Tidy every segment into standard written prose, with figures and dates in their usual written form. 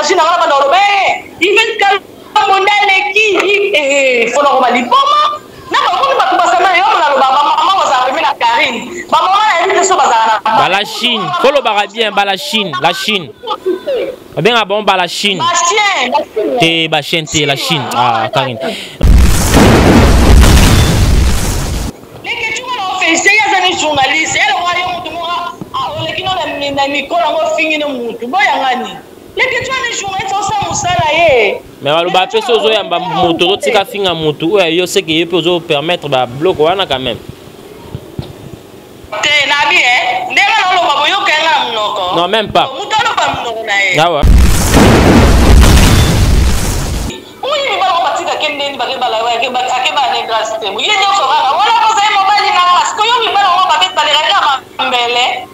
énergie na nga na banda koloba eh, Yvette Kalombo nde aleki eh, fo nakoma liboma na bakomi bato basama yo naloba bamama bazala pembe na Karine bamama nayebi te so bazala na bala Chine folobaka bien bala Chine la Chine babengaka bango ba la chine te ba chien te la chine ah karine journaliste elonga yo motu moko ah, oleki no na mikolo yango ofingi no motu boyangani leke tu ane journaliste osala mosala ye mais baloba mpe so ozoyamba moto ozotika finga motu oyo yo seke ye mpe ozopermettre babiloko wana quand même te nabi e eh? ndenge naoloba boyoka ye nga na monoko non même pas moto aloba monoko na ye awa oyi mibali yango batikake ndeni akebala ne grâce te ye nyonso kaka wana kozali mobali na nga sikoyo mibali yango babetalelaka mambele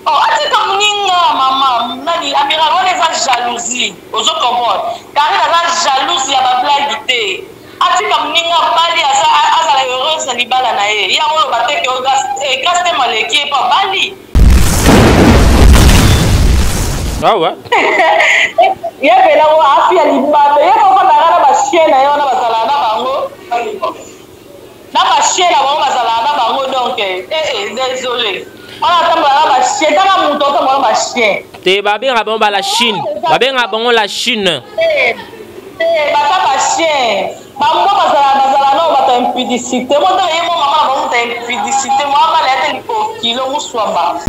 Oh, atika moninga mama nani amiral wana eza jalousie ozo comprendre karine aza jalouse ya bablage te Atika muninga abali aza azala heureuse na libala na ye. Ye akoloba te ke oh, grace eh, grace te maleki ye po abali. Ah ouais. ye pela ngo afi ya libabe ye kofandaka na bachien na ye wana bazalaka na bango na bachien na bango bazalaka na bango donc eh, eh, désolé wana atambola na bachien tala moto atambola na bachien te babengaka bango ba la chine babengaka bango la chine eh, eh, baza bachien bango bazala bazala nao bato ya impudicité mo ntango ye mo mama na bango moto ya impudicité mo abala ya te likokilo muswamba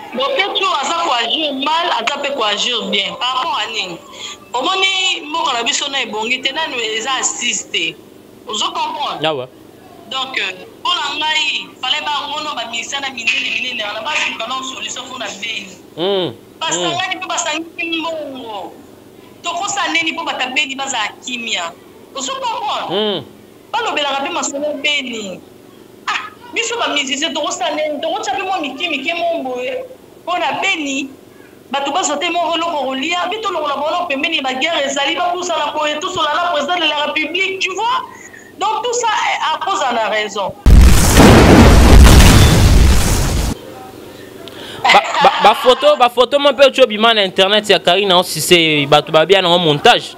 Boketshu aza ko agir mal aza pe ko agir bien par rapport à nini omoni mboka na biso na ebongi te nanu eza assise te ozo comprendre ah ouais. Donc mpo na ngai fallait bango no ba musiciens na minene minene wana baluka nao solution mpo na beni mm. basangani mpe basangisi mbongo tokosala nini mpo bato ya beni bazala kimia ozo comprendre balobelaka mpe masolo ya beni ah biso ba musiciens tokosala nini tokotya mpe mwa mike mike mo boye mpo na beni bato bazwa te moko eloko kolia bi tolongola bango pembeni ba guerre ezali bapusana boye tosola na président de la république tu vois donc tout ça eh, akozala na raison bafoto bafoto mo mpe otyo obima na internet ya karine osise bato babia nango montage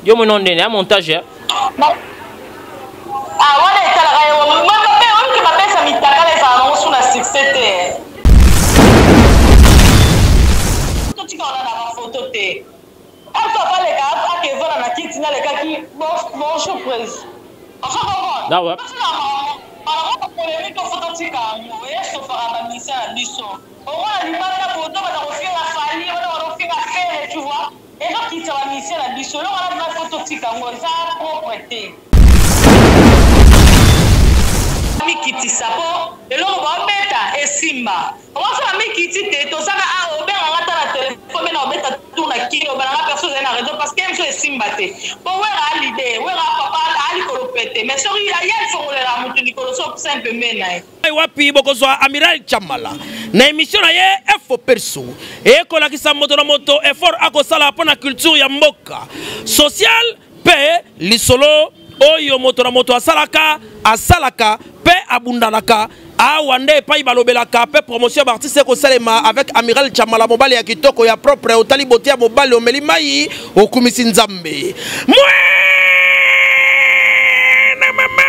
yo moni ndene ya montage ya ah, wana etalaka yo oyoki bapesa mitakala ezala nango su na succès te totika wana na bafoto te ato abaleka akevana na kiti nalekaki bonjour prise ozo comprendre ah polémique ofo totika yango esofaka bamisia na biso omona libanda boto bana kofinga fali bana kofinga fere tu vois Ezo kitisa ba musiciens na biso. Eloko wana vraiment faut totika yango eza propre te. Mikitisa po eloko baobeta esimba. Okoso na mikiti te tozaka a obenga nga ta na telefone me na obeta tour na kino obala nga perso ozali na raison parce que mso esimba te. Po wera a leader, wera papa a likolo pete mais soki ye afongolela mutu likolo so simple me na ye. Wapi bokozwa Amiral Chamala na emission na ye Efo Perso ekolakisa moto na moto effort akosala mpo na culture ya mboka social mpe lisolo oyo moto na moto asalaka asalaka mpe abundanaka awa nde epai balobelaka mpe promotion ya baartiste ekosalema avec amiral chamala mobali ya kitoko ya propre otali bote ya mobali omeli mai okumisi nzambe mwana mama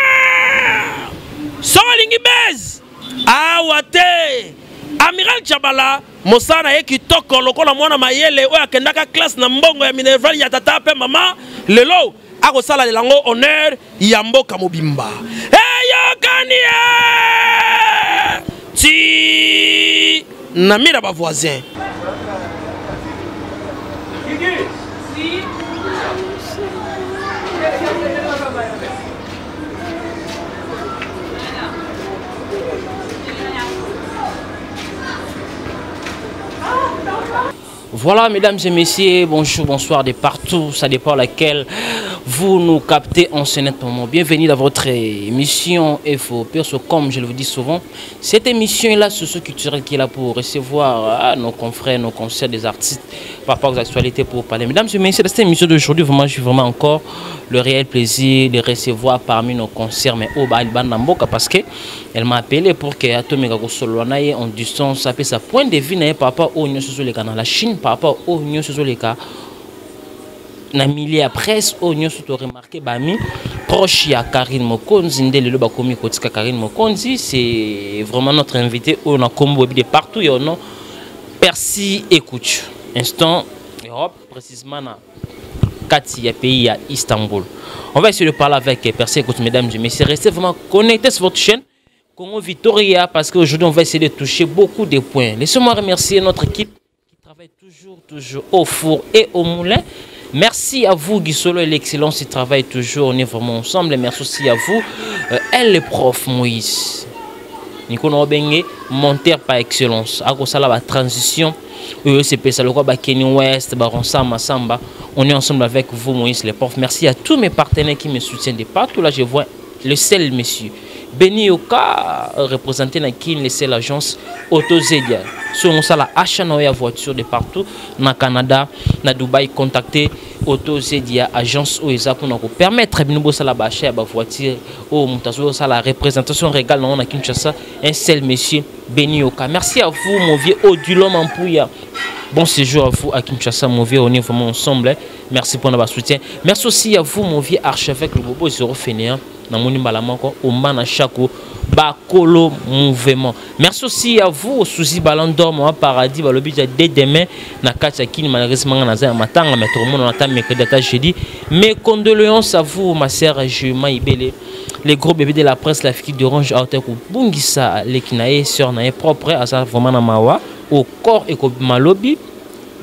soki olingi base awa te amiral chabala mosala na ye kitoko lokola mwana mayele oyo akendaka classe na mbongo ya minerval ya tata mpe mama lelo akosalalela yango honneur ya mboka mobimba eyokani ye ti na mira bavoisin Voilà, mesdames et messieurs, bonjour, bonsoir de partout, ça dépend laquelle Vous nous captez en ce net moment. Bienvenue dans votre émission Info Perso. Comme je le vous dis souvent, cette émission-là, socio-culturelle qui est là pour recevoir nos confrères, nos consoeurs des artistes par rapport aux actualités pour parler. Mesdames et messieurs, dans cette émission d'aujourd'hui, vraiment, j'ai vraiment encore le réel plaisir de recevoir parmi nos consoeurs, mais au Bal Mboka, parce que elle m'a appelé pour que atomeka kosolola na ye en distance, apesa point de vue na ye par rapport au nyonso ezoleka na la Chine, par rapport au nyonso ezoleka na milieu ya presse, oyo nyonso toremarquer bami proche ya Karine Mokonzi nde lelo bakomi kotika Karine Mokonzi. C'est vraiment notre invité oyo na kombo oyebi de partout yo no Percy Ekuchu, instant Europe, précisément na kati ya pays ya Istanbul. On va essayer de parler avec Percy Ekuchu. Mesdames et messieurs, restez vraiment connectés sur votre chaîne Congo Victoria, parce qu'aujourd'hui on va essayer de toucher beaucoup de points. Laissez-moi remercier notre équipe qui travaille toujours, toujours au four et au moulin. Merci à vous, Guissolo et l'excellence qui travaille toujours. On est vraiment ensemble. Et merci aussi à vous, elle, le prof Moïse. Nicolas Obenge, monteur par excellence. À cause de la transition, c'est ça, le roi Kenny West, Baron Samba Samba. On est ensemble avec vous, Moïse, le prof. Merci à tous mes partenaires qui me soutiennent de partout. Là, je vois le seul monsieur Benny Oka, représenté na Kin, le seul agence Autozedia. Sur ça, la achat na voiture de partout, na Canada, na Dubaï, contactez Autozedia, agence oyo eza pour nous permettre bino bosala ba achat ya ba voiture oyo moto azosala la représentation régale na Kinshasa, un seul monsieur Benny Oka. Merci à vous, mon vieux Odulom Ampuya. Bon séjour à vous à Kinshasa, mon vieux, on est vraiment ensemble. Merci pour notre soutien. Merci aussi à vous, mon vieux archevêque le Bobo 0 fainéant. Namoni mbala moko omba na chako bakolo mouvement. Merci aussi à vous, Suzy Ballon d'Or, moi paradis balobi ja dès demain na kati ya Kini. Malheureusement na za ya matanga, mais tout le monde on attend mercredi ata jeudi. Mes condoléances à vous, ma sœur Juma Ibele, les gros bébés de la presse, la fille d'Orange Outer ko bungisa leki na ye, sœur na ye propre, aza vraiment na mawa au corps et ko malobi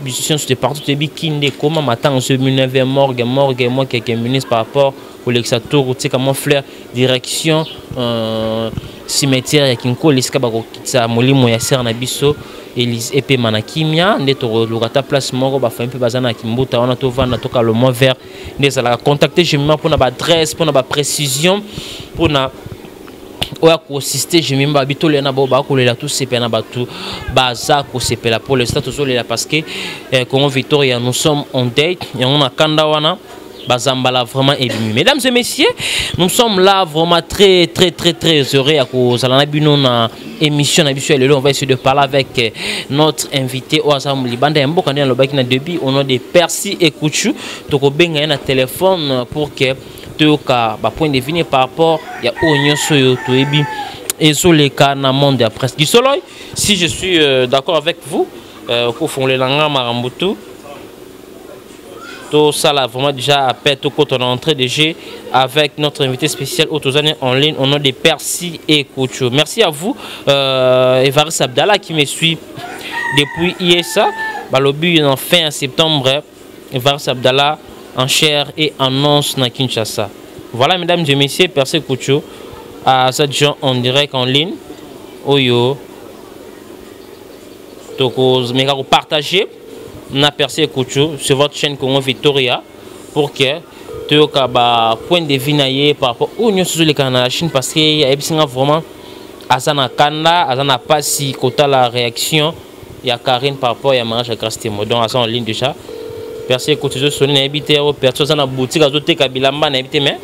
musicien c'était partout toyebi kinde koma matanga so 19 morgue morgue moi quelques minutes par rapport kolekisa tour tika mwa fleur direction cimetière ya Kinkole, esika bakokitisa molimo ya sœur na biso Elise epema na kimia. Nde tokoluka ta place moko, bafamille mpe baza na kimbuta wana, tovanda tokala mwa vert nde ezalaka. Contacter Jemima mpona baadresse, mpona baprécision, mpona oyo akoassiste Jemima. Babi tolela na bao bakolela, tosepela na bato baza kosepela. Pour l'instant tozolela parce que Congo Victoria, nous sommes en date yango na kanda wana bazambala vraiment ebimi. Mesdames et messieurs, nous sommes là vraiment très très très très heureux ya kozala na bino na émission na biso ya lelo. On va essayer de parler avec notre invité oyo aza libanda ya mboka, nde nalobaki na début, au nom de Percy Ekuchu. Tokobenga ye na téléphone pour que toyoka bapoint de vue par rapport ya oyo nyonso oyo toyebi ezoleka na monde ya presse. Gisoloy, si je suis d'accord avec vous, kofongolela nga makambo tu tosala vraiment déjà appel, tokota na entrée de jeu avec notre invité spécial oyo tozani en ligne au nom de Percy et Kocho. Merci à vous, Evaris Abdallah, qui me suit depuis ISA. Balobi en fin septembre, Evaris Abdallah en chair et en os na Kinshasa. Voilà, mesdames et messieurs, Percy Kocho à cette gens en direct en ligne oyo tokomeka kopartager na Percy Kuchu sur votre chaîne Congo Victoria pour que toyoka ba point de vue na ye par rapport oyo nyonso ezoleka na la Chine, parce que ayebisi nga vraiment aza na kanda, aza na pasi kotala réaction ya Karine par rapport ya mariage ya Grâce Temo. Donc aza en ligne déjà, Percy Kuchu. Ezosoni, nayebi te oyo Percy aza na boutique, azoteka bilamba, nayebi te, mais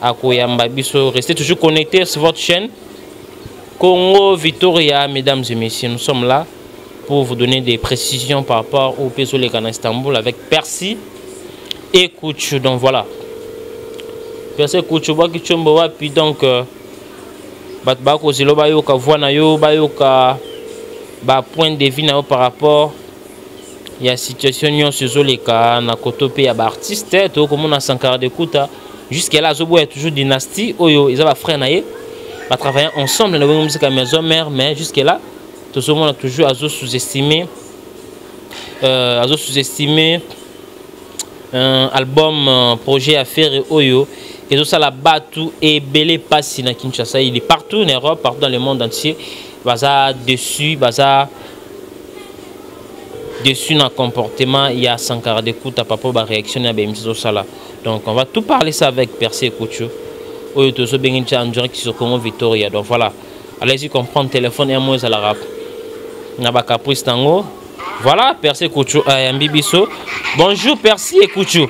akoyamba biso. Restez toujours connectés sur votre chaîne Congo Victoria. Mesdames et messieurs, nous sommes là pour vous donner des précisions par rapport au peso en Istanbul avec Percy et Kouchou. Donc voilà. Percy Kouchou, baki chombo wapi. Donc bato bakozela bayoka voix na yo, bayoka ba point de vue na yo par rapport ya situation nyonso ezoleka na koto mpe ya baartiste. Tokomona Sankara de Kuta jusque là azoboya toujours dynastie oyo eza bafrère na ye, batravaille ensemble na Bongo Musica Maison Mère, mais jusque là tozomona toujours azo sous-estimer azo sous-estimer un album, projet affaire oyo ezosala bato ebele mpasi na Kinshasa. Il est partout en Europe, partout dans le monde entier, baza dessus, baza Déçu na comportement ya Sankara de Kuta papa ba réaction ya ba émission sala. Donc on va tout parler ça avec Percy Ekuchu. Oyo tozo bengi en direct sur Congo Victoria. Donc voilà. Allez-y comprendre téléphone et moi ça la rap. Na ba caprice tango. Voilà Percy Ekuchu ayambi biso. Bonjour Percy Ekuchu.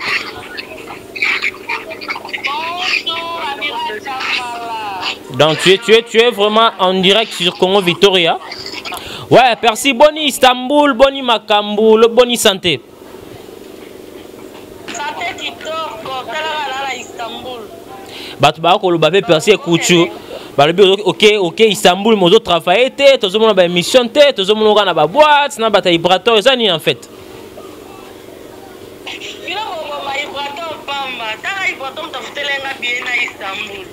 Donc tu es vraiment en direct sur Congo Victoria. Ouais, Percy, boni Istanbul, boni Makambu, le boni santé. Santé kitoko, tala na Istanbul. Bato ba koloba pe Percy Ekuchu. Balobi OK, OK Istanbul mozo travailler te, tozomona ba émission te, tozomona na ba boîte, na ba vibrateur, eza nini en fait? Biloko boma vibrateur pamba. Tala vibrateur mtafutelenga bien na Istanbul.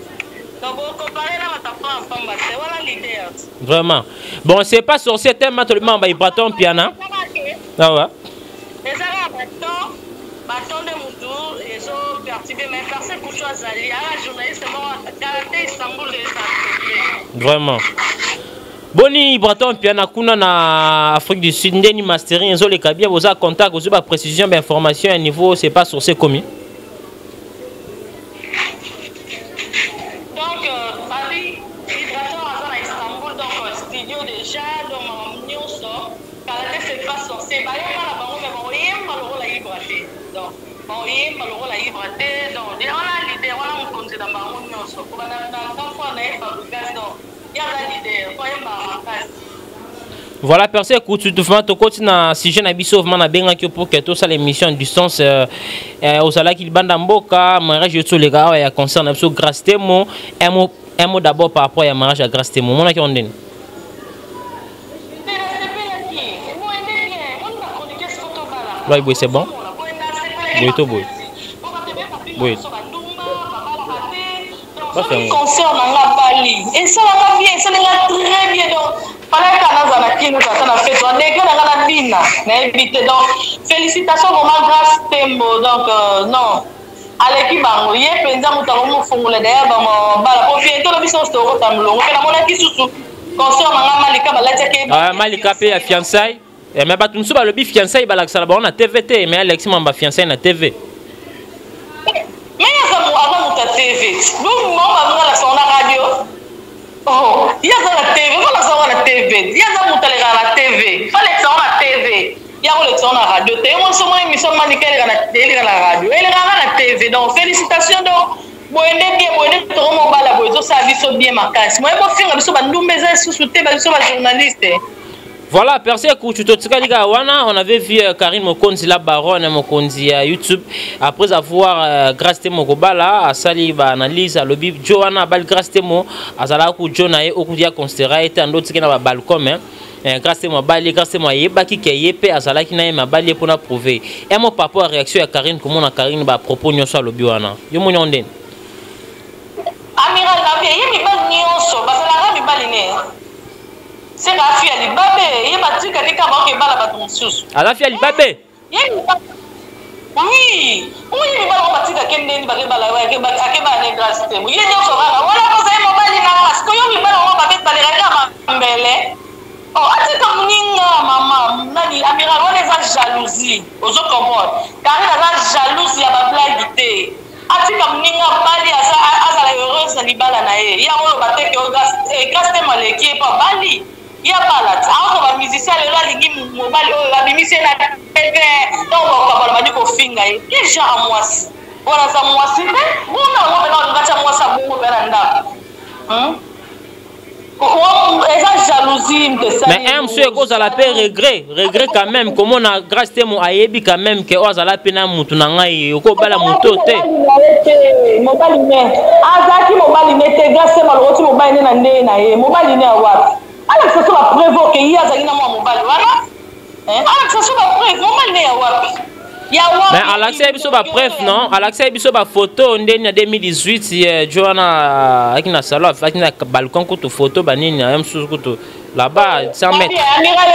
Donc comparer na bato pamba pamba, c'est voilà l'idée. Vraiment. Bon, c'est pas sorcier tellement tout le monde vibrateur piana. Ah ouais. Ezaka baton, baton de mutu ezo perturber mais parce que Kuchu azali, ala journaliste moko kala Istanbul de Vraiment. Boni Breton Piana kuna na Afrique du Sud ndeni mastering ezoleka bien boza contact ozo ba précision ba information à niveau c'est pas sourcé commis. Donc Paris Vibrator aza na Istanbul donc studio déjà donc makambo nyonso kala te c'est pas sorcier bayemba na bango mais bakoyemba lokola Ibra te donc bakoyemba lokola Ibra te donc wana leader wana mokonzi na bango nyonso kobanda na grand frère na ye Fabregas donc ye aza leader po ayembaka makasi. Voilà, personne écoute, vraiment, tu continues na sujet na biso vraiment na benga ki pour que tout ça l'émission en distance ozalaki libanda mboka mariage yo toleka awa ya concert na biso Grâce Temo. Un mot d'abord par rapport ya mariage ya Grâce Temo. Monaki ondeni. Ouais, boy, c'est bon. Boy, to boy. Boy. Concert na nga bali esalaka bien, esalinga très bien donc fallait ka naza na kino tata na fête wana ndenge na nga na bina nayebi te donc félicitations vraiment Grâce Tembo donc non aleki bango ye mpenza moto akomofungola d'ailleurs bango bala po bientôt lobi biso tokota molongo mpe namonaki susu concert na nga Malika balatiaki Ah, Malika pe ya fiançailles. Eh, mais bato mosusu balobi fiançailles balakisaka bango na TV te, mais Alexis Mamba fiançailles na TV. Mais aza moto ya TV. Bongo bango balakisa na radio. Oh, ye aza na TV, balakisa bango na TV. Ye aza moto alekaka na TV. Balakisa bango na TV. Ya kolekisa bango na radio te. Yo moso mona émission Malika eleka na radio. Elekaka na TV. Donc félicitations donc boye nde bien, boye nde tokomobala boye ezosala biso bien makasi. Moye bofinga biso bandumba eza lisusu te, ba biso ba journaliste. Voilà, Percy Ekuchu, totikali kaka wana, on avait vu Karine Mokonzi, la baronne Mokonzi ya YouTube, après avoir Grâce Temo kobala, asali ba analyse alobi Joanna bal Grâce Temo, azala ku Jo na ye okuya considérer ete ando tiki na ba balcon hein. Grâce Temo bali, Grâce Temo ayebaki ke ye pe azalaki na ye mabali pona prouver. Et mon papa réaction ya Karine komona Karine ba propos nyonso alobi wana. Yo moni ondeni. Amiral na ye mibali nyonso bazalaka mibali ne. C'est la fille ya libabe, ye batika te kaka baoke bala bato mosusu. Aza fille ya libabe? Ye mibali. Oui, oui, mibali oyo batika ke ndeni bake bala, ake bala ne Grâce Temo. Ye nyonso kaka, wana koza ye mobali na nga. Sikoyo mibali oyo babeti balekaka kaka mambele. Oh, atika moninga, mama, nani, amiral, wana eza jalousie. Ozo comprendre? Karine aza jalouse ya ba blague te. Atika moninga bali azala heureuse na libala na ye. Ya oyo ba te ke Grâce Temo aleki ye pa bali. Ya bala ti. Azo ba musicien lelo alingi mobali oyo abimisi ye na TV. Donc ba ba bandi kofinga ye. Quel genre mwasi? Wana za mwasi te. Bona ngo pena olinga tia mwasi abongo pe na ndako. Eza jalousie mpe Mais un monsieur ekozala pe regret quand même komona Grâce Temo ayebi quand même ke oyo azala pe na mutu na ngai okobala moto te. Mobali ne azalaki mobali ne te Grâce Temo alokoti mobali ne na ndenge na ye mobali ne awapi alakisa so ba preuve ke ye azalaki na mwa mobali wana alakisa so ba preuve mobali ne ya wapi ya wapi. Mais alakisa biso ba preuve non, alakisa biso ba photo ndeni ya 2018 Joanna aki na salon aki na balcon kutu photo ba nini ya msusu kutu là-bas 100 mètres. Amiral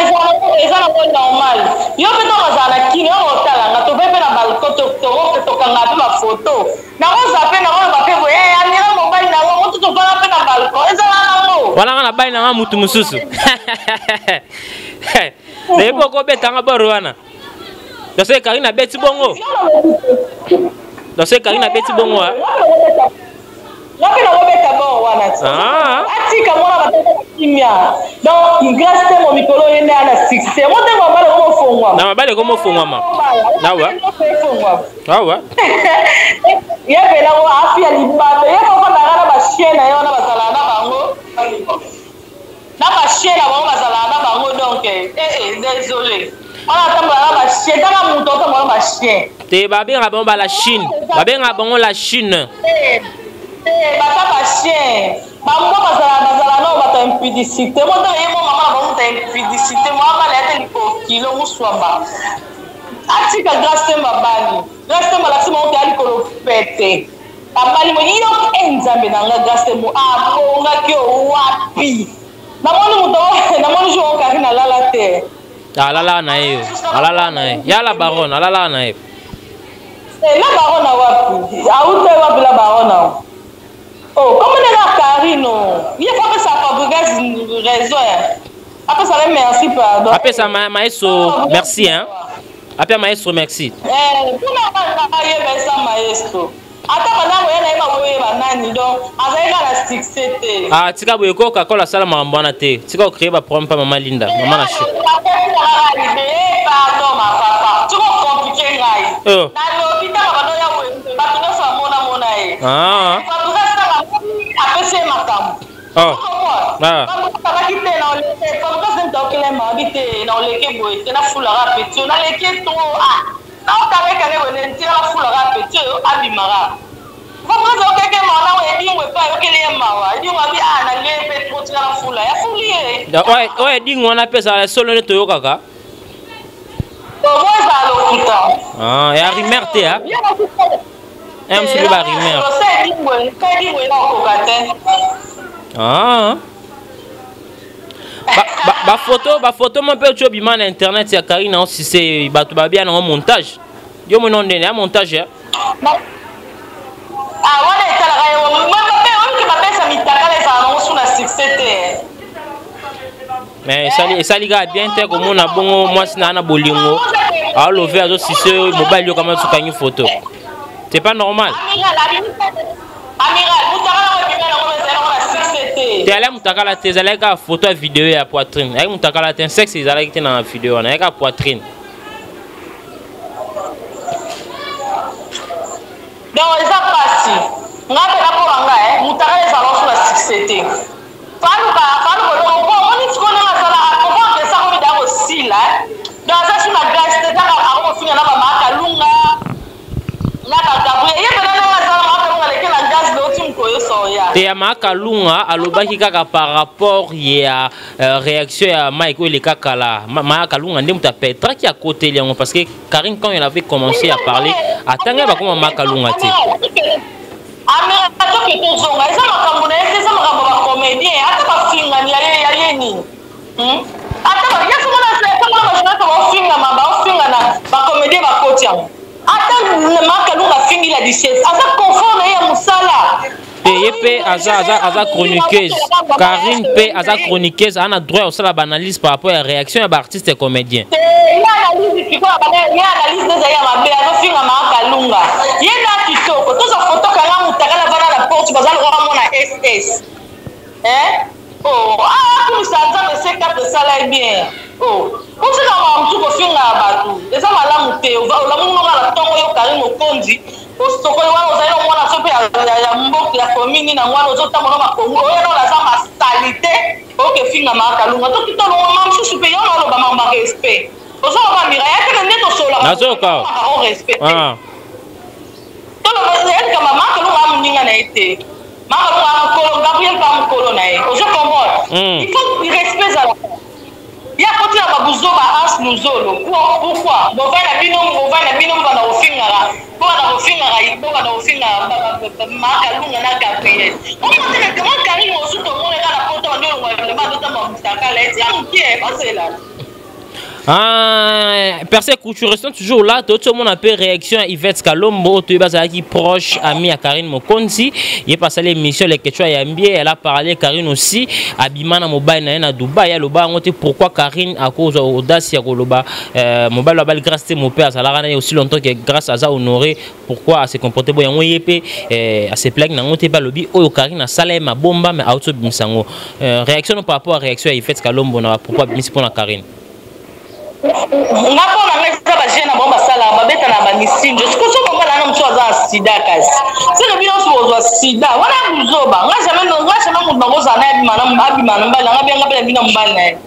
eza na ngo normal. Yo pe to bazala na kini yo otala nga to pe na balcon to to to kanga pe ba photo. Na ko za pe na ko ba pe boye amiral mobali na ngo to to bala pe na balcon eza na ngo. Wala nga na bali na nga mutu mususu. Nayebi okobetanga bor wana. Donc soki Karine abeti bongo. Donc soki Karine abeti bongo. Nga mpe nakobeta bor wana ti. Ah. Atika mwana batata kimia. Donc Grace Temo mikolo ye nde ana succès. Mo ntango mabala ekomofongwama. Na mabala ekomofongwama. Awa. Awa. Ye mpela ngo afia libabe. Ye koko nanga na ba chien na ye wana bazalaka na bango. Na ba chien na bango bazalaka na bango donc eh eh désolé. Wana atambola na ba chien tala moto atambola na ba chien. Te babengaka bango ba la Chine. Babengaka bango la Chine. Eh, eh, baza ba chien. Bango bazala bazala nao bato ya impudicité. Mo tala ye mo mama na bango moto ya impudicité. Mo abala ya te likokilo muswamba. Atika Grace Temba bali. Grace Temba alakisi bango ke ya likolo pete. Abali mo yo e Nzambe na nga Grace Tembo abongaki yo wapi? Namoni moto namoni jour Karine alala te. Alala na ye yo. Alala na ye. Ya la baronne, alala na ye. Eh, la baronne wapi? Auta wapi la baronne? Oh, comment nanga Karine? Ye faut apesa Fabregas raison. Apesa le merci pardon. Apesa ma maestro merci hein. Apesa maestro merci. Eh, kuna ba yeba esa maestro. Ata bana koya na ye bakoyeba nani donc azali kaka na succès te. Ah, tika boye ko kakola asala makambo wana te. Tika ko créer ba problème pa mama Linda, mama na chou. Pardon ma papa, tu compliquer ngai. Oh. Nalobi ntango bando ya wenze, bato nyonso bamona mona ye. Ah. Fabrice asala apesi ye makambo. Oh. Ah. Abaki te na oleke, Fabrice nde okele mabi te na oleke boye te na fulaka petit, na leke trop ah. Naokalekale boye ntina bafulaka petit oyo abimaka. Fabrice okeke mawa na edingo epai ayokeli ye mawa. Edingo abi ah nalie mpe trop tika nafula. Afuli ye. Oyo edingo wana mpe ezala solo nde toyokaka. Omo ezala lokuta. Ah, ya rumeur te ah. Ya mosusu ba rumeur. Edingo edingo eza kokoka te. Ah. Bafoto bafoto mo mpe otio obima na internet ya Karine osise bato babia nango montage. Yo mona ndene ya montage ya. Ah wana etalaka yo mpe oyoki bapesa mitakala ezala nango su na succès te. Mais esali esali kaka bien te komona bongo mwasi na na bolingo alove azosise mobali yo kama sokangi photo. C'est pas normal. Amiral, mutakala oyo ebima nango ezali nango na succès te. Te ala mutakala te ezalaki kaka photo ya video ya poitrine. Ayaki mutakala te sexe ezalaki te na video wana, ayaki kaka poitrine. Donc eza pasi. Nga mpe na mpo na nga eh, mutakala ezala oso na succès te. Faluka faluka oloko po omoni sikoyo ndenge azala akoki esa komi da kosila eh. Donc aza su na grâce te kaka akokofinga na ba Makalunga na ba Gabriel ye pena ndenge azala Makalunga aleki na gaz loti mkoyo soya. Te ya Makalunga alobaki kaka par rapport ya réaction ya Mike oyo eleka kala. Makalunga nde moto apetraki akoteli yango parce que Karine quand elle avait commencé à parler atanga bakoma Makalunga te. Amira toke tozonga eza makambo na ye te eza makambo ba comédien ata bafingani ya ye ya ye nini ata ba ye soko na soko na ba baofingama baofingana ba comédien bakoti yango ata Makalunga afingi la duchesse aza confort na ye ya mosala. Te ye mpe aza, aza, aza chroniqueuse Karine mpe aza chroniqueuse aza na droit ya kosala baanalyse par rapport ya réaction ya baartiste comédien. Te ye analyse sikoyo abanda ye analyse nde ezali ya mabe azofinga Makalunga ye na kitoko tozwa foto kanga mutakala vanda na porte baza lokola mona ss eh oh ah akumisa Nzambe C4 esala ye bien oh otika makambo tu kofinga bato eza malamu te olamuki noko na ntongo yo Karine Mokonzi osokoli wana ozali na mwana so mpe ya mboka ya commune na ngwana ozotambola makongo oyo nona aza masalite okefinga Makalunga toki tolongoma mosusu mpe yo na oloba mambo ya respect ozoloba mira ya teke nde tosololaka nazoyoka o respect toloba elikama Makalunga amoninga na ye te Makalunga amokolo Gabriel mpe amokolo na ye ozo comprendre il faut respect ezalaka ye akoti na babuzoba Hans Luzolo pourquoi bovai na bino bovai na bino bobanda kofingaka bobanda kofingaka bobanda kofingaka Makalunga na Gabriel omotelekama Karine mosusu tomoneka na poto bandi olongwa bato tamba mutakala etia mokie bazela. Ah, Percé Couture, restons toujours là. Tout le monde a peu réaction à Yvette Kalombo, tout le qui proche, ami à Karine Mokonzi. Il est passé l'émission Les Quechua Yambie, elle a parlé Karine aussi, Abimana Mobile na Dubaï, aloba ngote pourquoi Karine à cause audace ya koloba euh, mobile abal grâce te mon père azalaka na ye aussi longtemps que grâce aza honoré pourquoi à se comporter boye yango ye pe euh, à se plaindre nango te balobi oyo Karine asala ye mabomba mais auto bimisa yango euh, réaction par rapport à réaction ya Yvette Kalombo na pourquoi bimisi pona Karine. Nga mpo na nga eza ba jeune na bango basalaka babeta na bamisinjo sikoyo so mobali wana mosusu aza na sida kasi seke bino nyonso bozwa sida wana ya buzoba nga jamais nga jamais moto nakozala naye abima na abima na mobali na nga bianga mpe na bino mobali na ye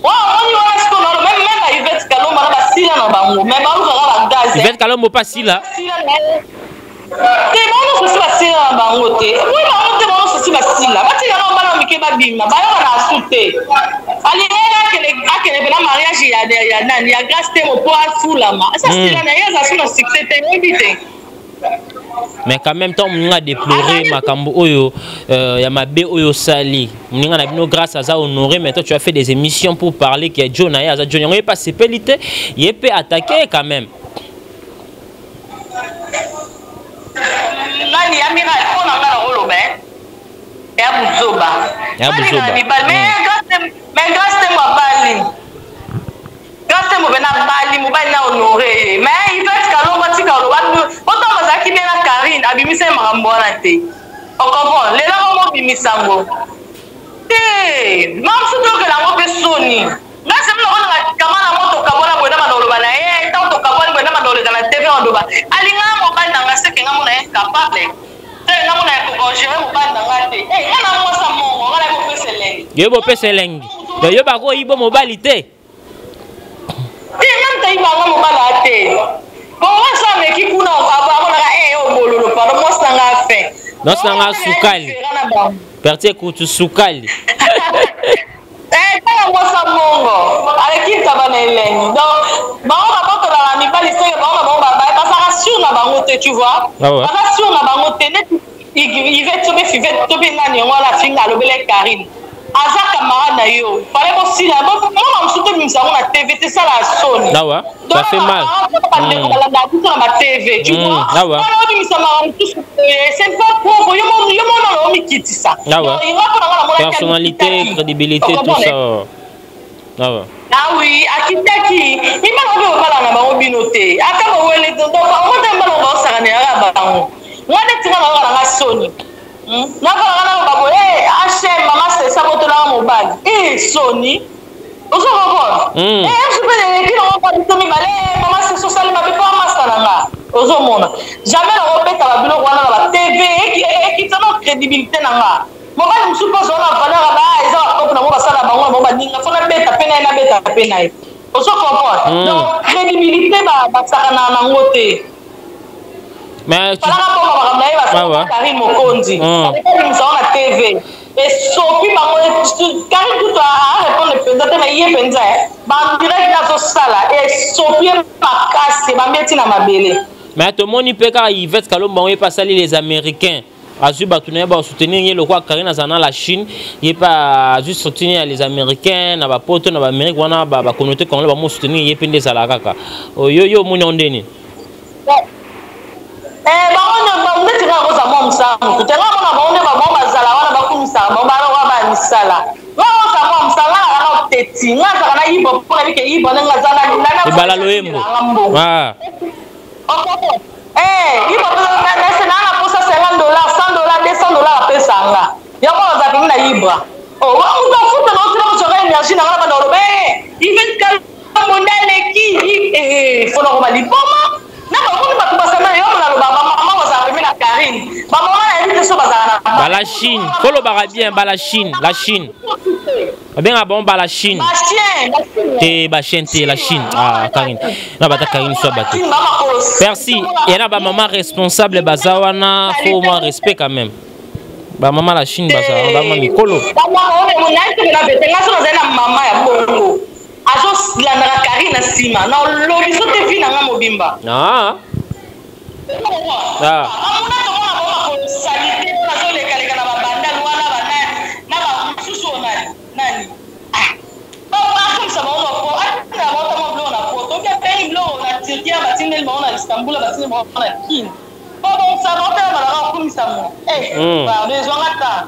wana omoni wana sikoyo nalo meme meme ba Yvette Kalombo na basila na bango mais balukaka ba gaz. Yvette Kalombo pa sila sila na ye te bango nyonso si basila na bango te oyi bango te bango nyonso si basila batika na bana mike babima bayoka na asu te alingaki akende mpena mariage ya, ya nani ya grace te mpo afulama asa hmm. sila na ye aza su na succès te oyebi te. Mais quand même ntango moninga adéplore makambo oyo euh, ya mabe oyo osali moninga na bino grâce aza honoré, mais toi tu as fait des émissions pour parler que jo na ye aza jo yango ye mpe asepeli te ye mpe attaqué quand même. Nani amiral mpo na nga nakoloba ya buzoba ya buzoba mibali mais grâce te mobali grâce te mobali na bali mobali na honore ye mais Yvette Kalombo atika oloba otango bazalaki bien na Karine abimisa ye makambo wana te ocomprendre lelo bango obimisa yango te mamosu toyokela yango mpe soni. Nga semi lokola na kama na moto kabwana boye na banda koloba na ye ntango tokabwani boye na banda koleka na TV oloba alinga mobali na nga seke nga mona ye capable te nga mona ya kokogere mobali na nga te eh, nga na mwasa mongo nga na bopesa elengi yo bopesa elengi yo bakoyibo mobali te te nga moto ayibanga mobali a te bongo mwasi ameki kuna amonaka e eh, obololo pardon mwasi na nga afin mwasi na nga sukali pertie kutu sukali. Eh, tala mwasi ya mongo aleki ntaba na elengi donc bango babotolaka mibali seke bango na bango bazalaka sur na bango te tu vois. Ah ouais. Baza sur na bango te neti Yvette sobe Fivette to mpe nani yango wana afinga alobele Karine aza camarade na yo fale bosila mama mosusu tobimisa yango na TV te sala ya soni. Ah ouais. Ça fait mal. Bandeko balandaka biso na ba TV tu vois. Ah ouais. Wana obimisa makambo mosusu c'est pas propre yo mona na omikitisa. Ah ouais. Personnalité, crédibilité, tout ça. Ah ouais. Ah oui, akitaki mibali oyo obala na bango bino te ata bowele bango te mibali oyo baosakanelaka bango nga neti nga nayoka nanga soni nakalaka naloba boye hm mama sesa botolaka mobali e soni ozo comprendre eh mpe eleki nango kwa biso mibale mama sesa osali mabe mpo amasa na nga ozomona jamais nakobeta babiloko wana na ba TV ekitisa na crédibilité na nga mobali mosusu mpo azala na valeur ba eza bakope nango basala bango na bango baninga fo nabeta mpe na ye nabeta mpe na ye ozo comprendre donc crédibilité basakana nango te. Mais tu... Falaka bongo makambo na ye basala Karine Mokonzi abimisa yango na TV esopi bango Karine kutu arépondre mpenza te mais ye mpenza bandirect azosala esopi ye makasi ebambi eti na mabele. Mais tomoni mpe kaka Yvette Kalombo yango ye mpe asali les Américains azwi bato na ye basoutenir ye lokola Karine azala na la Chine ye mpe azwi soutenir ya les Américains na bapoto na baamérique wana bacommunauté congolais bamo soutenir ye mpe nde ezalaka kaka yo yo omoni yango ndeni. Eh, bango nde neti nga nakozala mwa mosala motu te nga mona bango nde bango bazala wana bakumisaka bango bana wana baya misala nga kozala mwa mosala nga nazalaka oteti nga azalaka na yibo mpo nayebi ke yibo ndenge aza ebala loyembo yibo nase naa na posa 50 dollar, 100 dollar, 200 dollar apesa nga yango nazala pemi na yibra moto afuta na otina mosoka énergie na nga na banda oloba Yvette Kalombo nde aleki fona koma liboma na bakomi bato basala yo naloba bamama bazala pemi na Karine bamama nayebi te so bazala na bala Chine folobaka bien bala Chine la Chine babengaka bango bala Chine te bachine te la Chine ah Karine na bata Karine so bato merci ya na bamama responsable baza wana fo mwa respect quand même bamama la Chine bazala bamama mikolo. Nga so nazali na mama ya bongo azolandaka Karine na nsima na olobi so te vi na nga mobimba. Ah. Ah. Amona tomona bango makolo salite oyo azolekaleka na babandal wana banani na bamosusu oyo nani nani akomisa bango mako atina bango ntango Istanbul, batindi bango na Kin. Po bongisa bango mpe balaka kokumisa mo. Eh, pardon, ezwanga temps.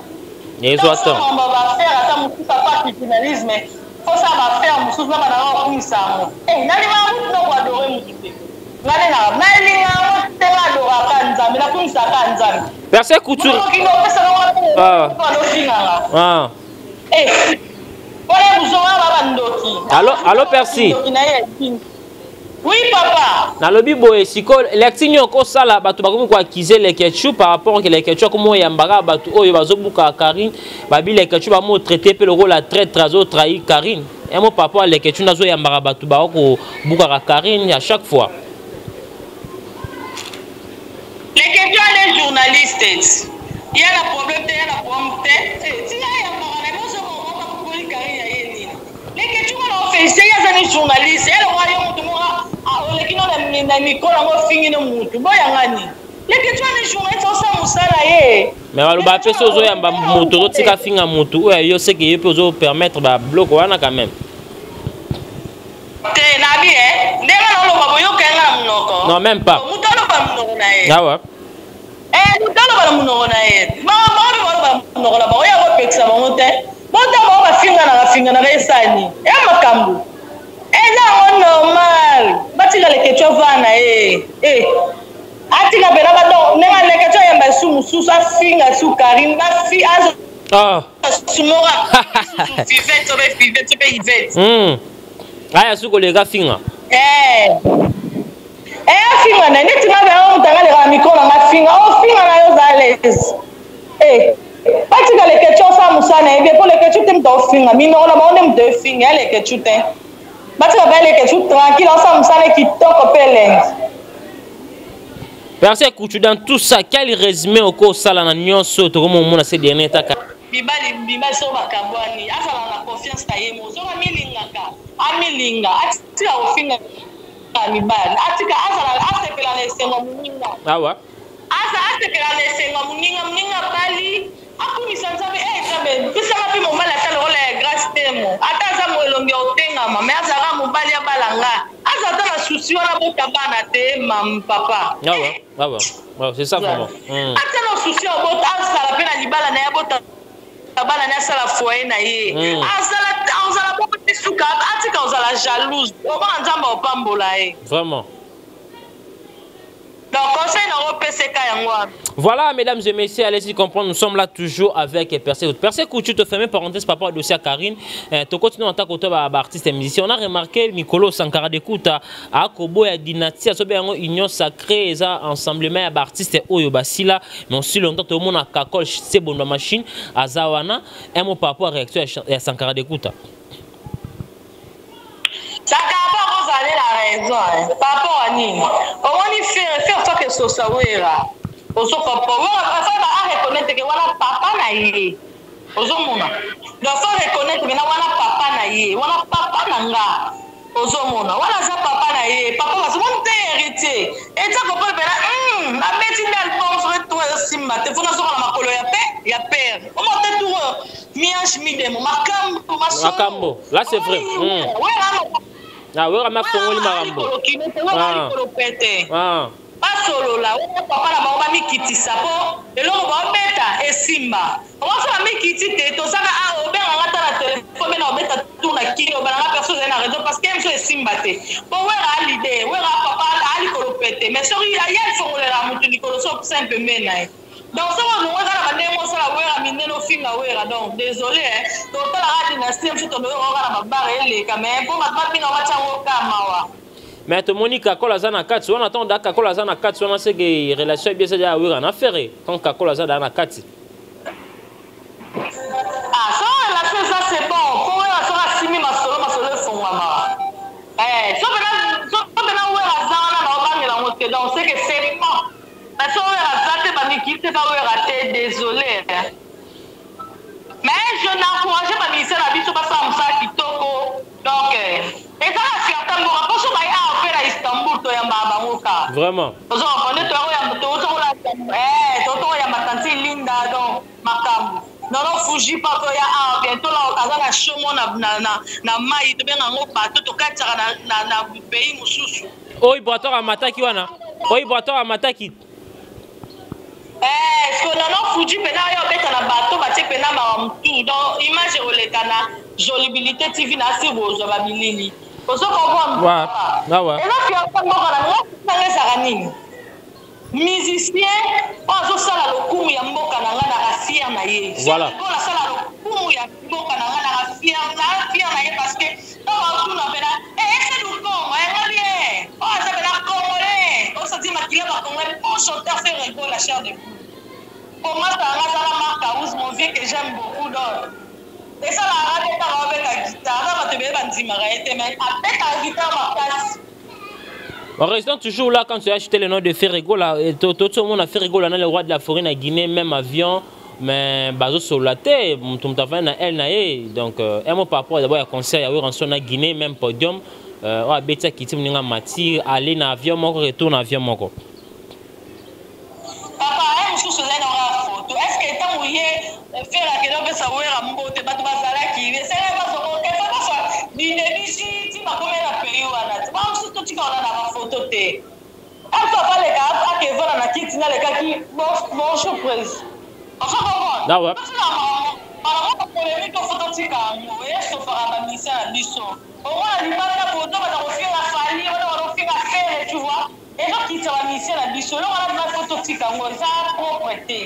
Ezwa temps. Ba affaire ata mosusu apart journalisme, fosala ba affaire mosusu na bandaka kokumisa yango. Eh, nalingaka mutu na koadore mutu te. Nga nde nalinga yango te, nga adoraka Nzambe, nakumisaka Nzambe. Percé Couture. Mokili opesaka Ah. wana Ah. Eh, wana buzonga ba bandoki. Allo, allo Percy. Ndoki na ye. Oui papa. Nalobi boye sikoyo lecture nini okosala bato bakomi koakize Leketchou par rapport ke Leketchou akomi oyambaka bato oyo bazobuka Karine, babi Leketchou bamotraite mpe lokola traître, azotrahir Karine. Un mot par rapport à Leketchou nazoyambaka bato bakobukaka Karine à chaque fois. Leketchou ane journaliste. Ya na problème te, ya na problème te. Eh, tika yambaka na boso ko bakokoli Karine ya ye nini. Leketchou wana ofélicité ye, aza ni journaliste. Ye lokwa yo motu moko oleki no na mikolo yango ofingi no mutu boyanga nini. Leketchou ane journaliste, osala mosala ye. Mais baloba mpe so ozoyamba moto, ozotika finga motu oyo yo seke ye mpe ozopermettre babiloko wana quand même. Te, nabi e ndenge naoloba boyoka yanga na monoko. Non, même pas. Moto aloba monoko na ye. Awa. Eh, moto aloba na monoko na ye. Bango mpe baloba na monoko na bango, ya kopekisa bango te. Bota bango bafinganaka finganaka, esani ya makambo eza yango normal. Batika Leketchou avaa na ye. Eh, atika mpena badon ndenge Leketchou ayamba esu mosusu, afinga su Karine, bafi azo Ah. sumoka Fivete obe Fivete obe Ivete. Aya su koleka finga. Eh. Eh, afinga na neti nga byango moto anga aleka na mikro na nga finga ofinga na yo, oza à l'aise. Eh, batika Leketchou osala mosala na ye bien, mpo Leketchou te moto aofinga minoko na bango nde moto efinga ya Leketchou te. Batika ba Leketchou tranquille, osala mosala kitoko mpe elengi. Percé Couture, dans tout ça, quel résumé okosala na nyonso tokomomona ces derniers temps? Mibali, mibali so bakabwani, azala na confiance na ye moko. Soki amilingaka, amilinga, atika kofinga mibali, atika azala asepela na esengo moninga. Awa. Aza asepela na esengo moninga, moninga bali akumisa Nzambe. E Nzambe, pesaka mpe mobali ata lokola ya Grâce Temo, ata aza mo elongi ya otengama, mais azalaka mobali abala nga, aza ata na susi wana bota bana te, mam papa. Awa, awa. Ouais, c'est ça vraiment. Ata na susi ya bota, azala mpe na libala na ye, abota bana na ye, asala foyer na ye. Azala ozala bongo ti suka, atika ozala jalouse, omona Nzambe opambola ye. Vraiment. Donc conseil nango opeseka yango wana. Voilà, mesdames et messieurs, allez-y comprendre, nous sommes là toujours avec Percé. Percé Couture, te fermer parenthèse par rapport au dossier à Karine. Tu continues en tant que artiste et musicien. On a remarqué Nicolo Sankara Dekuta, à Kobo ya Dynastie, à Union Sacrée, eza ensemblement ya artiste oyo basila, mais aussi longtemps tout le monde a kakol, c'est bon machine, azawana. Un mot par rapport à la réaction ya Sankara Dekuta. Sankara mpo akozala na raison, hein. Par rapport à nini omoni Ferre, Ferre soki esosa Wera, ozokompa Wera fa areconnaître ke wana papa na ye, ozomona. Donc faut reconnaître mena wana papa na ye, wana papa na nga, ozomona, wana aza papa na ye, papa bazomoni te Héritier etia kopole mpena abeti nde album soki to esimba te, fo nazoka na makolo ya pe ya père omo te tour oyo mi-ange mi-démon, makambo. Makambo là, c'est vrai. Ah, Wera mafongoli makambo. Likolo pete. Basolola oyo papa na bango, bamikitisa mpo eloko baobeta esimba. Omoso bamikiti te, tozaka a obenganga ta na telefone mpe na obeta tour na kini obalanga perso ozali na raison, parce que ye moso esimba te mpo Wera alide, Wera papa alikolo pete, mais soki ye alfongolela motu likolo so simple me na ye. Donc soki olongo eza na bandenge osala Wera minene, ofinga Wera, donc désolé, totalaka Dynastie mosusu, tonoyoka na babare eleka, mais mpo bato babinga batyango ka mawa. Mais tomoni Kakola aza na kati wana. Ntango da Kakola aza na kati wana, seke relation ebi eza ya Wera na Ferre. Ntango Kakola aza daa na kati. Ah, so relation eza, c'est bon, po Wera soki asimbi masolo, masolo efongwama. So mpena Wera aza wana, na obangela yango te, donc c'est que c'est bon. Mais so Wera aza te, bamikili te, bawera te, désolé. Mais je n'encourage bamusicien na biso basala mosala kitoko. Donc eza na fierté mboka mpo so baye awa mpe na Istanbul, toyambaka bango ka. Vraiment. Ozokomprendre, totokoyamba tanti Linda, donc makambo nono fuji pa toya awa bientôt la aza na show mo na mai, tobenga yango bato tokatisaka na pays mosusu. Oyo Ibrator amataki wana. Oyo Ibrator amataki. Eh, ce que Nano Fuji pena yo obeta na bateau batie pena mawa mutu donc image ekoleka na Jolibilité TV na asi bozwa ba bilili. Ozo comprendre? Ouais. Ah ouais. Eza fiancé mboka na nga nanga ezalaka nini? Musicien oyo azosala lokumu ya mboka na nga naka fier na ye. Voilà. Oyo asala lokumu ya mboka na nga naka fier na fier na ye parce que ntango azotuna pena eh ese du Congo eh nga bien oyo aza pena congolais osati makila ba congolais bon chanteur Ferre Gola chair de poule. Pour moi ça nga azala Marc House mon vieux que j'aime beaucoup donc esalaka nga te ntango abeta guitare na bato ebele bandimaka ye te mais abetaka guitare makasi. Restons toujours là quand tu as acheté le nom de Ferre Gola. Tout le monde a Ferre Gola, le roi de la forêt na Guinée, même avion, mais bazo solola te, mutu mutu avandi na aile na ye. Donc un mot par rapport d'abord ya concert ya Werrason na Guinée, même podium, oyo abeti akiti moninga mati, aller na avion moko, retour na avion moko. Papa, un mosusu ezali na kaka photo. Est-ce que ntango ye Ferre akende opesa Wera mbote, bato bazalaki esengeli bazwa kokefa bazwa didebisi ti bakomi na pays wana ti bango mosusu totika wana na bafoto te. Alpha abaleka akevana na kiti nalekaki bonjour prise. Ozo comprendre? Ah ouais. Totika makambo moko polémique to foto tika yango esofaka ba musicien na biso. Omona libanda foto bana kofinga Fally, bana kofinga Ferre, tu vois. Ezokitisa ba musicien na biso. Eloko wana vraiment faut totika yango eza propre te.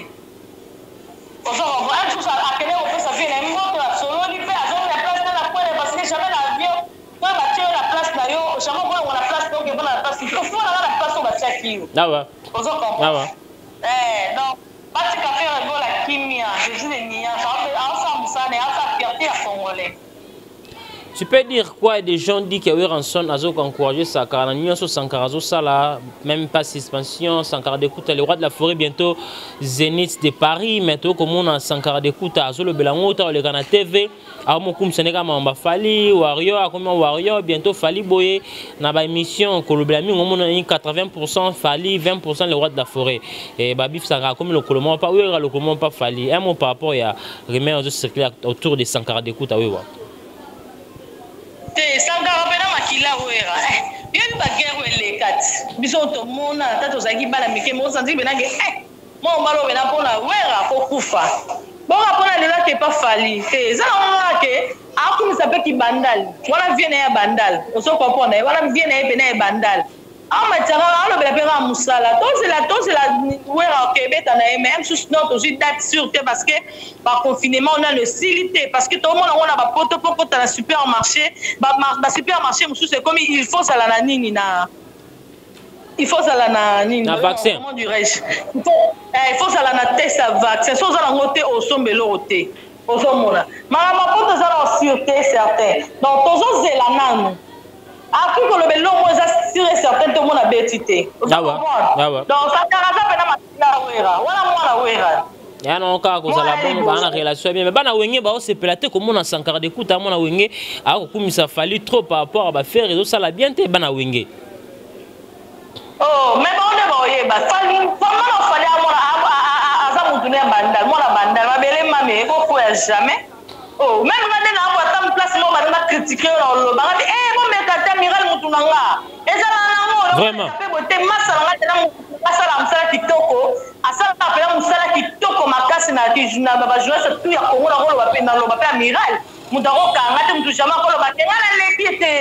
Ozo comprendre? Un mosusu akende kopesa vie na ye mbote basololi mpe azongi na place na na kwele parce que jamais na avion oyo batie yo na place na yo jamais okolongwa na place na yo okevanda na place ofona nga na place oyo batiaki yo. Ah ouais. Ozo comprendre? Ah ouais. Eh, donc batika Ferre Gola kimia, Jésus de nuance, aosala mosala na ye, aosala fierté ya congolais. Tu peux dire quoi des gens disent que Werrason a encouragé Sankara na nyonso Sankara azosala même pas suspension Sankara Dekuta le roi de la forêt bientôt Zénith de Paris mais to komona Sankara Dekuta azolobela ngo ta oleka na TV amokumisa ndeka mamba Fally Warrior akomi Warrior bientôt Fally boye na ba émission kolobela mingi omona 80% Fally 20% le roi de la forêt et ba bif Sankara akomi lokolo moko pa Werra lokolo moko pa Fally un mot par rapport ya rumeur ezo circuler autour de Sankara Dekuta wewa. Te Sankara pena makila Wera eh yoyebi ba guerre oyo eleka ti biso tomona ata tozalaki bana mike mais osanti pena ke eh mwa mobali oyo pena pona Wera akokufa bongo pona lelo ake pa Fally te eza nango kaka ke akumisa pe kibandal wana vie na ye ya bandal ozo comprendre wana vie na ye pena ya bandal amataka alobela mpe kaka mosala tozela tozela Wera okebeta na ye mais mosusu non tozwi date sur te parce que baconfinement nano esili te parce que tomona yango na bapoto mpo kota na supermarché basupermarché mosusu ekomi il faut zala na nini na il faut zala na nini na vaccin comment dirais-je il faut zala na test ya vaccin so oza nango te osomba eloko te ozomona makambo poto eza na sûreté certain donc tozozela nanu akoki koloba eloko moko eza sûr et certain te omona beti te donc Sankara aza mpena makila Wera wana mwana Wera ya nango kaka kozala bongo baa na relation bien mais bana Wenge baosepela te komona Sankara Dekuta mwana Wenge akokumisa Fally trop par rapport à baFerre ezosala bien te bana Wenge. Oh, mais bango nde baoyeba Fally mwana Fally amona aza motu ne ya bandal mwana bandal mabele mame ekokwea jamais. Oh, même nga nde naambo ata place moko bana bacritique yo na oloba nga te eh bomeka te amiral motu na nga ezala nango vraiment mpe bote masa na nga te na asala mosala kitoko asalaka mpena mosala kitoko makasi na bajournaliste tout ya Congo nakoloba mpe naloba mpe amiral moto akokanga te motu jamais akoloba te nga naleki te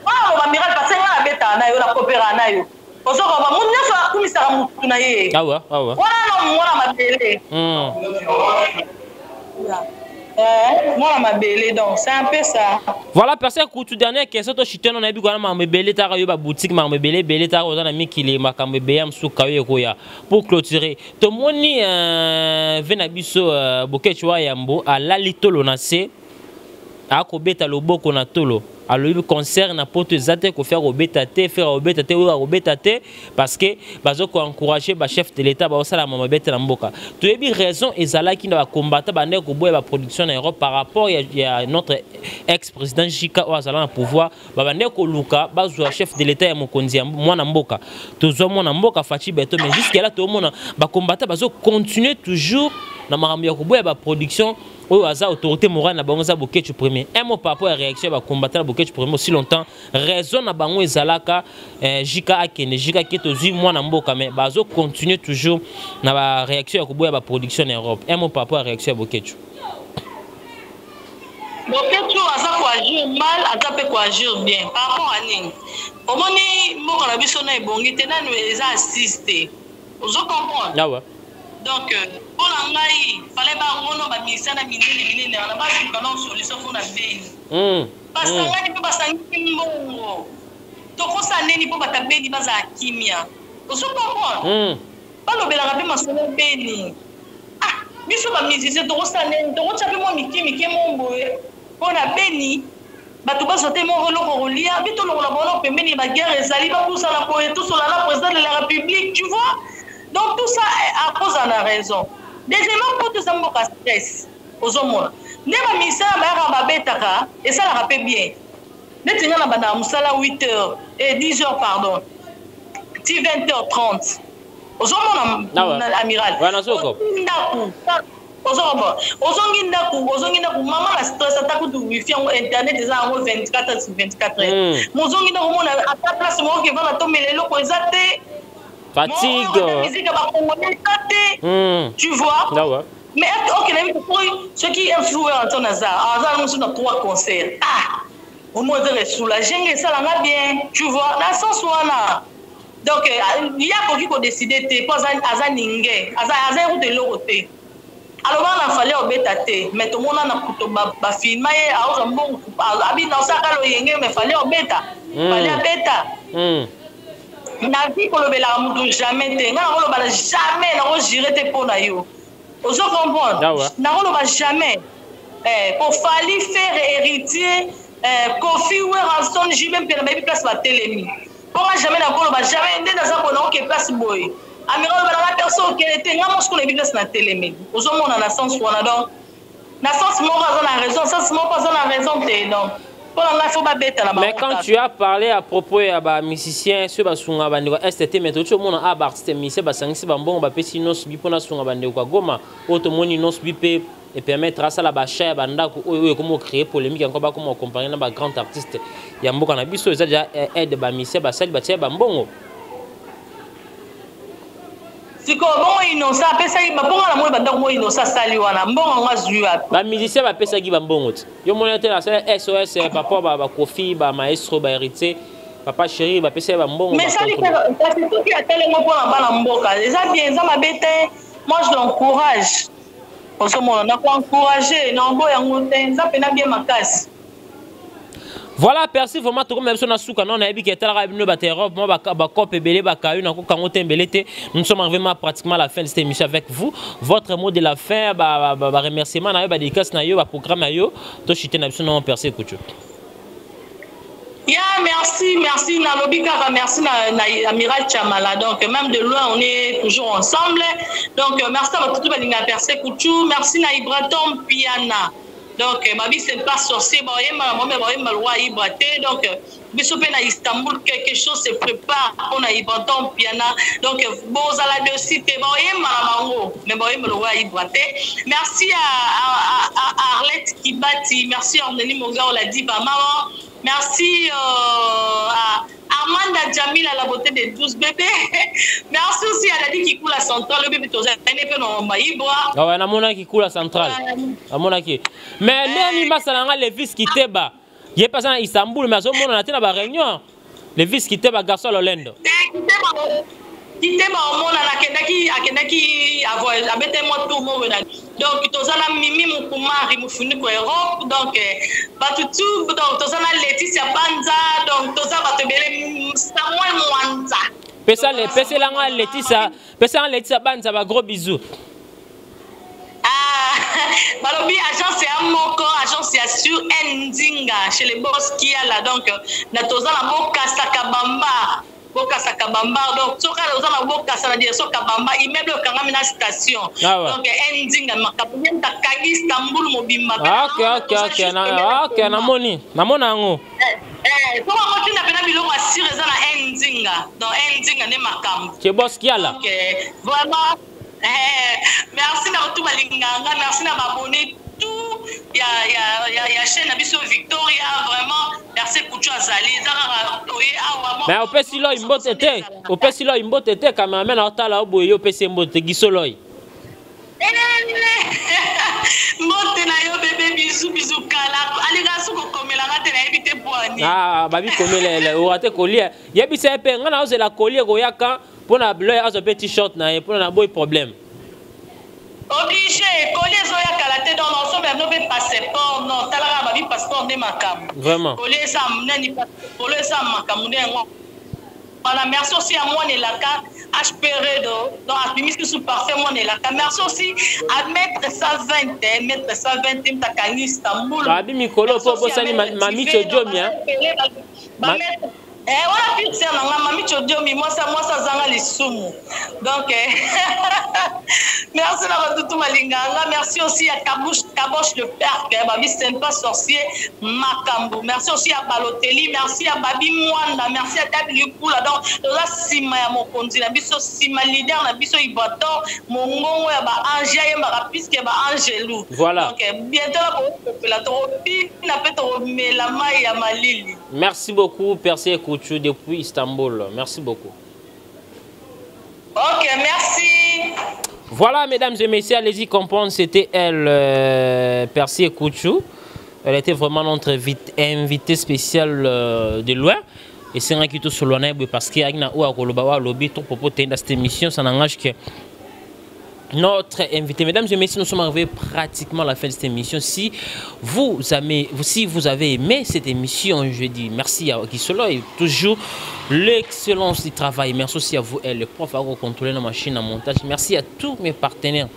nga naloba amiral parce nga nabetaka na yo nakopera na yo ozokoba motu nyonso akumisaka motu na ye awa awa wana na mwana mabele mwana mabele donc c'est un peu ça. Voilà personne kutu dernière question to chiteno na yebi kwana makambo ebele taka yo ba boutique makambo ebele ebele taka oza na mikili makambo ebele ya mosuka yo ekoya pour clôturer tomoni ve na biso Boketshu wa Yambo alali tolo na se akobeta loboko na tolo alobi concert na poto eza te Koffi akobeta te Ferre akobeta te oyo akobeta te parce que bazo koencourage bachef de l'état baosala mama bete na mboka. Toyebi raison ezalaki na bacombattant bandeko koboya baproduction na Europe par rapport ya notre ex président Jika oyo azala na pouvoir babandeko koluka bazwa chef de l'état ya mokonzi ya mwana mboka tozwa mwana mboka Fatshi Béton mais jusque là tomona bacombattant bazo continuer toujours. Na makambo ya koboya ba production oyo aza autorité morale na bango eza Boketshu Premier. Un mot par rapport ya réaction ya bacombattant na Boketshu Premier aussi longtemps raison na bango ezalaka jika akende jika ke tozwi mwana mboka, mais bazo continuer toujours na ba réaction ya koboya ba production na Europe. Un mot par rapport ya réaction ya Boketshu. Boketshu aza koagir mal, aza mpe koagir bien. Par rapport à nini? Omoni, mboka na biso na ebongi te, nanu eza assise te, ozo comprendre? Awa. Donc mpo na ngai, fallait bangono baministère na minene minene wana baluka na solution mpona Beni. Basangani mpe basangisi mbongo, tokosala nini mpo bato Beni bazala kimia? Ozo comprendre? Balobelaka mpe masolo Beni. Ah, biso bamusicien tokosala nini? Tokotya mpe mwa mike mike mo boye mpo na Beni, bato bazwa te moko eloko kolia. Bi tolongola bango pembeni ya baguerre, ezali bapusana boye, tosola na président de la République, tu vois? Donc tout ça akozala na raison. Deuxièmement, mpo toza mboka stress, ozomona nde baministère bayaka babetaka, esalaka mpe bien. Neti nga na bandaka mosala 8 heures et 10 heures, pardon, ti 20 heures 30, ozomona, amiral, ndako ozomona, ozongi ndako, ozongi ndako, mama na stress, ata kutu wifi yango, internet eza yango 24 heures sur 24 heures. Mozongi ndako, omona ata place moko kevanda, tomela eloko eza te. Fatigue. Musique ya bacongolais eza te, tu vois? Mais ok, nayebi soki influer anto naza aza mosusu na trois concert, ah, au moins eza esoulage nga, esalanga bien, tu vois, na sens wana. Donc ye akoki kodécider te mpo aza ninge, aza ekuta eloko te. Alobaka na Fally obeta te, mais tomona na bafilma ye aozwa mbongo, abina, osaka loyenge, mais Fally obeta, Fally abeta. Na vie kolobelaka motu jamais te. Ngai nakoloba jamais, nakojure te mpo na yo, ozo comprendre? Nakoloba jamais po Fally, Ferre, Héritier, Kofi, Werrason, JB Mpiana bayebi place batelemi. Mponga jamais nakoloba jamais nde naza boye, naoke place boye. Amira oloba nanga perso, okende te. Nga mosiko nayebi place na telemi, ozomona, na sens wana. Donc na sens moko aza na raison, sens moko aza na raison te. Donc mpo na ngai, faut babeta na. Mais quand tu as parlé à propos ya bamusicien soki basunga bandeko ya Est te, mais toki omona a baartiste musicien basangisi bambongo, bapesi Innoss'B mpona asunga bandeko ya Goma. Oyo tomoni, Innoss'B mpe epermettre asala baachat ya bandako oyo oyo ekoma ocréer polémique yango, bakoma ocompare na bagrand artiste ya mboka na biso. Eza déjà aide bamusicien basali, batia bambongo. Sikoyo bongo Innocent apesaki babongo na moi bandako mo Innocent asali wana, mbongo yango azwi wapi? Bamusicien bapesaki bambongo ti yo moni te. Asala SOS papa, bakofi, bamaestro, bahéritier, papa chéri, bapesaki bambongo. Mais sali kasi soki atelemo mpona bana mboka, eza bien, eza mabe te. Moi je l'encourage, ozomona, na koencourage na yango, yango te, eza mpena bien makasi. Voilà, merci vraiment. Tokomi na biso na suka. Non, nayebi ke etalaka bino bato Europe, mwa bacope ebele bakayu nakokango te ebele te. Nous sommes arrivés pratiquement à la fin de cette émission avec vous. Votre mot de la fin, baremerciement na yo, badédicace na yo, baprogramme na yo, tochite na biso na Percé Kuchu. Yeah, merci, merci. Nalobi kaka, merci na, na Amiral Chamala. Donc, même de loin, on est toujours ensemble. Donc, merci à tout le Percé Kouchou. Merci na Ibratom Piana. Donc, babi c'est pas sorcier, ba yemba na ba yemba roi Ibra te. Donc, biso pe na Istanbul, quelque chose se prépare pour na Ibratom Piana. Donc, bozala de cité, ba yemba na bango, mais ba yemba roi Ibra te. Merci à Arlette Kibati, merci à Orneli Monga, on l'a dit, ba maman. Merci à Armanda Jamila, la beauté des 12 bébés. Merci aussi à Dadi Kikula Central, le bébé Toza, Maïboa. Ah ouais, namona Kikula Central. Namonaki. Mais ndeni masala nga Levis Kiteba. Ye pasa na Istanbul, mais azomona na te na ba réunion. Levis Kiteba, garçon Lolendo. Kiteba omonana, akendaki abete mwa tour moko na. Donc toza na Mimi Mukumari mofuniko Europe, donc bato tu. Donc toza na Laetitia Banza, donc toza bato ebele, Samuel Mwanza. Peselanga Laetitia, pesanga Laetitia Banza ba gros bisous. Ah, balobi agence ya moko, agence ya sur Ndinga chez les boss Kiala. Donc na toza na Bokasa Kabamba, Bokasa Kabamba. Donc soki oza na Bokasa na direction Kabamba, immeuble okangami na station. Donc Ndinga makambo nyamta kangi Istanbul mobimba. Ok, namoni, namona yango. So bango ntina mpena biloko asire eza na Ndinga. Donc Ndinga nde makambo. Chez boss Kiala. Donc vraiment. Eh, merci na bato balingaka nga, merci na baabonné tout ya, ya, ya, ya chaîne na biso Victoria. Vraiment merci. Kuchu azali, eza kaka oye awa. Mais opesi loi mbote te, opesi loi mbote te. Cameraman aotala oboye, yo opesi ye mbote te, Giso loi. Mbote na yo bébé, bisous bisous. Kala alingaka so kokomelanga te, nayebi te bwani. Ah, babi komelela oka te kolia. Yebisa ye mpe ngai naozela kolia ekoyaka mpo na loi azwa mpe t-shirt na ye mpo na boyi problème. Obligé, koli ezoya kala te. Donc naosomela bino mpe passeport. Non, talaka babi passeport nde makambo. Vraiment. Koli eza nani, kolo eza makambo nde yango wana. Merci aussi à mwana elaka HP Redo, donc abimisi su parfait mwana elaka. Merci aussi à maître 120, maître 120 mtakangi Istanbul. Babi mikolo mpo obosani Mami Chodiomi. Eh, wana pire na nga Mami Chodiomi, mwasi mwasi azanga lisumu. Donc eh, merci na batutu malinganga. Merci aussi à Kabouche, Kaboche le père, babi c'est pas sorcier makambo. Merci aussi à Balotelli, merci à Babi Mwanda, merci à W Kula. Donc toza nsima ya mokonzi na biso, nsima leader na biso Ibrator, mongongo ya baange ayembaka puisque baangelu. Voilà. Donc bientôt na kokopela, tokobina mpe tokomela mai ya malili. Merci beaucoup, Percy Kouchou depuis Istanbul. Merci beaucoup. Ok, merci. Voilà, mesdames et messieurs, allez-y comprendre, c'était elle, Percy Kouchou. Elle était vraiment notre invitée spéciale de loin. Et c'est un qui tout sur parce qu'il y a un lobby tout propos dans cette émission, ça n'engage que notre invité. Mesdames et messieurs, nous sommes arrivés pratiquement à la fin de cette émission. Si vous avez aimé cette émission, je dis merci à Gisolo et toujours l'excellence du travail. Merci aussi à vous, et le prof, à contrôler nos machines en montage. Merci à tous mes partenaires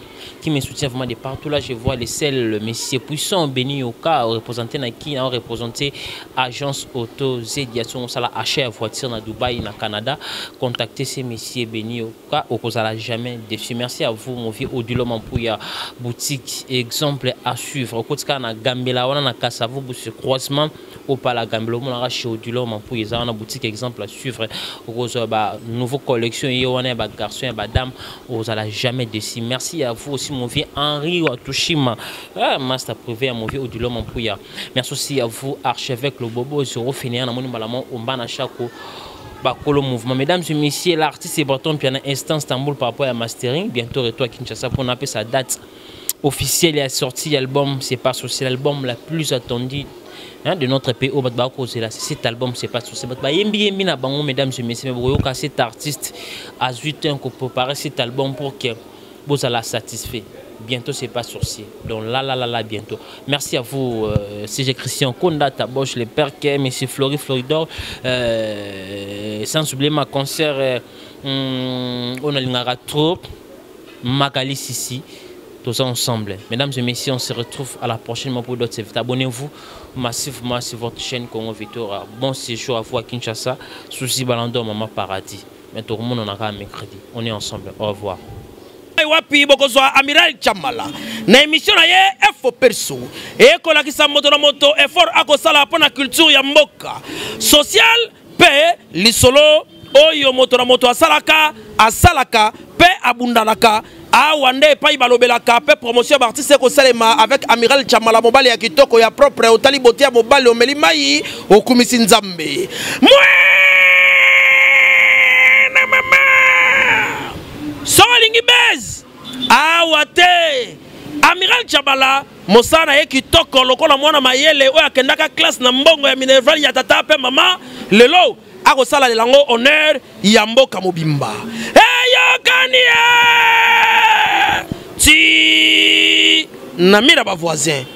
qui me soutiennent vraiment de partout. Là, je vois les sels, messieurs puissants, Béni Oka, représenté Nike, a représenté Agence Auto Zediation, ça la achat voiture à Dubaï, na Canada. Contactez ces messieurs Béni Oka, au la jamais déçu. Merci à vous, mon vieux Odilo Mampouya, boutique, exemple à suivre. Au côté na Gambela, on a Kassavo, ce croisement au Pala Gambela, on a chez Odilo Mampouya, on a boutique exemple à suivre. Au ba nouveau collection, il y a ba garçon, ba dame, vous allez jamais déçu. Merci à vous aussi, mon vieux Henri Watushima, ah, master privé à mon vieux Odilo Mampouya. Merci aussi à vous, archevêque Le Bobo, Zéro Fénéant, na Malamo, Ombana Chako. Bakolo mouvement. Mesdames et messieurs, l'artiste est Breton Piana Instant Istanbul par rapport à mastering. Bientôt retour à Kinshasa pour appeler sa date officielle et a sorti l'album. C'est pas social, l'album la plus attendue, hein, de notre pays. C'est là, cet album, c'est pas social. Yembi yembi na bango, mesdames et messieurs, mais cet artiste a 8 ans pour préparer cet album pour que vous allez satisfait. Bientôt, c'est pas sorcier. Donc là, là, là, là, bientôt. Merci à vous, CG Christian Konda, Taboche, les Pères, Monsieur Flory, Floridor. Sans oublier ma concert, on a l'ingara trop, Magali Sissi, tous ensemble. Mesdames et messieurs, on se retrouve à la prochaine pour d'autres invités. Abonnez-vous massivement sur votre chaîne Congo Victoria. Bon séjour à vous à Kinshasa. Souci Balando, Maman Paradis. Mais tout le monde, on aura mercredi. On est ensemble. Au revoir. Wapi bokozwa amiral Chamala na émission na ye Efo Perso, ekolakisa moto na moto effort akosala mpo na culture ya mboka, social mpe lisolo oyo moto na moto asalaka asalaka mpe abundanaka. Awa nde epai balobelaka mpe promotion ya baartiste ekosalema avec amiral Chamala, mobali ya kitoko ya propre. Otali bote ya mobali, omeli mai, okumisi Nzambe. Mwana mama, soki olingi base awa te, amiral Chabala, mosala na ye kitoko lokola mwana mayele oyo akendaka classe na mbongo ya minerval ya tata mpe mama. Lelo akosala yango honneur ya mboka mobimba. Eyokani ye ti na mira bavoisin.